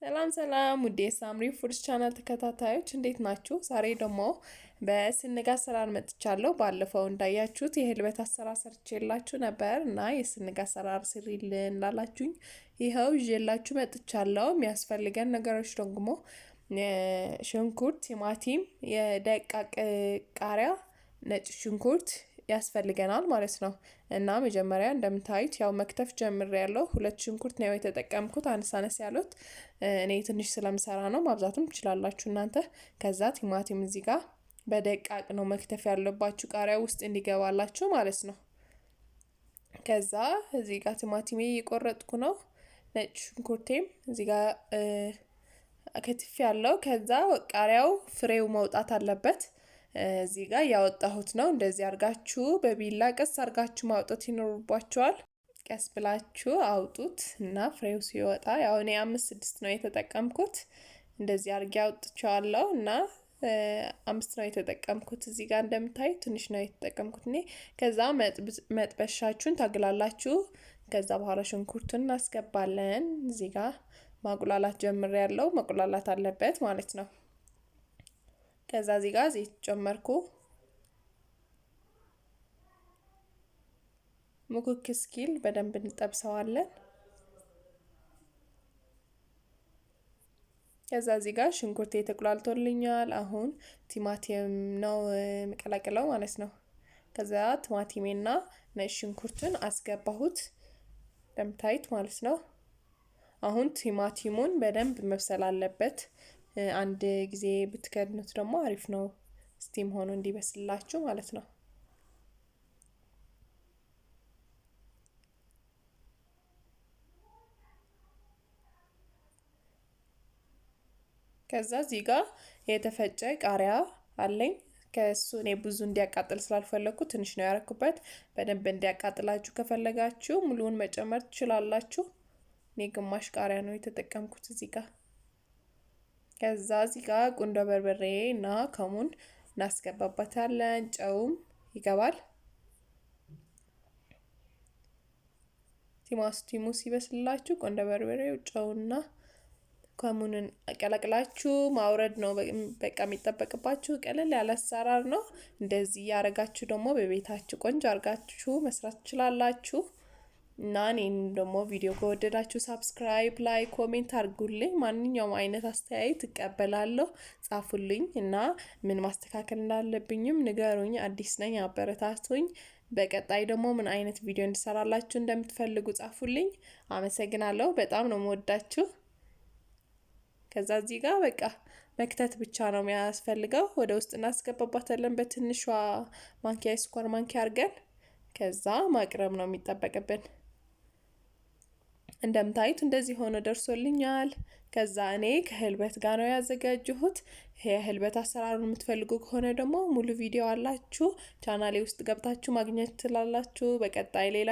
ሰላም ሰላም ውዴ ሳምሪ ፉድስ ቻናል ተከታታዮች እንዴት ናችሁ? ዛሬ ደግሞ በስንግ አሰራር መጥቻለሁ። ባለፈው እንዳያችሁት የህልበት አሰራር ሰርቼላችሁ ነበር እና የስንግ አሰራር ስሪልን ላላችሁኝ ይኸው ይዤላችሁ መጥቻለሁ። የሚያስፈልገን ነገሮች ደግሞ ሽንኩርት፣ ቲማቲም፣ የደቃቅ ቃሪያ፣ ነጭ ሽንኩርት ያስፈልገናል ማለት ነው። እና መጀመሪያ እንደምታዩት ያው መክተፍ ጀምሬያለሁ። ሁለት ሽንኩርት ነው የተጠቀምኩት፣ አነስ አነስ ያሉት እኔ ትንሽ ስለምሰራ ነው። ማብዛትም ትችላላችሁ እናንተ። ከዛ ቲማቲም እዚህ ጋር በደቃቅ ነው መክተፍ ያለባችሁ ቃሪያ ውስጥ እንዲገባላችሁ ማለት ነው። ከዛ እዚህ ጋር ቲማቲሜ እየቆረጥኩ ነው። ነጭ ሽንኩርቴም እዚህ ጋር ከትፌ ያለው። ከዛ ቃሪያው ፍሬው መውጣት አለበት። እዚህ ጋር ያወጣሁት ነው። እንደዚህ አርጋችሁ በቢላ ቀስ አርጋችሁ ማውጣት ይኖርባችኋል። ቀስ ብላችሁ አውጡት እና ፍሬው ሲወጣ ያው እኔ 5 6 ነው የተጠቀምኩት። እንደዚህ አርጌ አውጥቼዋለሁ እና 5 ነው የተጠቀምኩት። እዚህ ጋር እንደምታዩ ትንሽ ነው የተጠቀምኩት እኔ። ከዛ መጥበሻችሁን ታግላላችሁ። ከዛ በኋላ ሽንኩርቱን እናስገባለን። እዚህ ጋር ማቁላላት ጀምሬያለሁ። መቁላላት አለበት ማለት ነው። ከዛ እዚህ ጋር ዘይት ጨመርኩ። ሙክክ እስኪል በደንብ እንጠብሰዋለን። ከዛ እዚህ ጋር ሽንኩርቴ ተቁላልቶልኛል። አሁን ቲማቲም ነው የምቀላቅለው ማለት ነው። ከዛ ቲማቲሜና ነጭ ሽንኩርቱን አስገባሁት እንደምታዩት ማለት ነው። አሁን ቲማቲሙን በደንብ መብሰል አለበት። አንድ ጊዜ ብትከድኑት ደግሞ አሪፍ ነው፣ steam ሆኖ እንዲበስልላችሁ ማለት ነው። ከዛ እዚህ ጋር የተፈጨ ቃሪያ አለኝ። ከሱ እኔ ብዙ እንዲያቃጥል ስላልፈለግኩ ትንሽ ነው ያረኩበት። በደንብ እንዲያቃጥላችሁ ከፈለጋችሁ ሙሉውን መጨመር ትችላላችሁ። እኔ ግማሽ ቃሪያ ነው የተጠቀምኩት እዚህ ጋር። ከዛ እዚህ ጋር ቁንዶ በርበሬ እና ከሙን እናስገባበታለን። ጨውም ይገባል። ቲማቲሙ ሲበስልላችሁ ቁንዶ በርበሬው፣ ጨውና ከሙንን ቀላቅላችሁ ማውረድ ነው በቃ የሚጠበቅባችሁ። ቀለል ያለ አሰራር ነው። እንደዚህ እያደረጋችሁ ደግሞ በቤታችሁ ቆንጆ አድርጋችሁ መስራት ትችላላችሁ። እና እኔን ደግሞ ቪዲዮ ከወደዳችሁ subscribe፣ like፣ comment አድርጉልኝ። ማንኛውም አይነት አስተያየት እቀበላለሁ። ጻፉልኝ እና ምን ማስተካከል እንዳለብኝም ንገሩኝ። አዲስ ነኝ፣ አበረታቱኝ። በቀጣይ ደግሞ ምን አይነት ቪዲዮ እንድሰራላችሁ እንደምትፈልጉ ጻፉልኝ። አመሰግናለሁ። በጣም ነው የምወዳችሁ። ከዛ እዚህ ጋር በቃ መክተት ብቻ ነው የሚያስፈልገው። ወደ ውስጥ እናስገባባታለን በትንሿ ማንኪያ፣ የስኳር ማንኪያ አድርገን ከዛ ማቅረብ ነው የሚጠበቅብን። እንደምታዩት እንደዚህ ሆኖ ደርሶልኛል። ከዛ እኔ ከህልበት ጋር ነው ያዘጋጀሁት። የህልበት አሰራሩን የምትፈልጉ ከሆነ ደግሞ ሙሉ ቪዲዮ አላችሁ ቻናሌ ውስጥ ገብታችሁ ማግኘት ትችላላችሁ። በቀጣይ ሌላ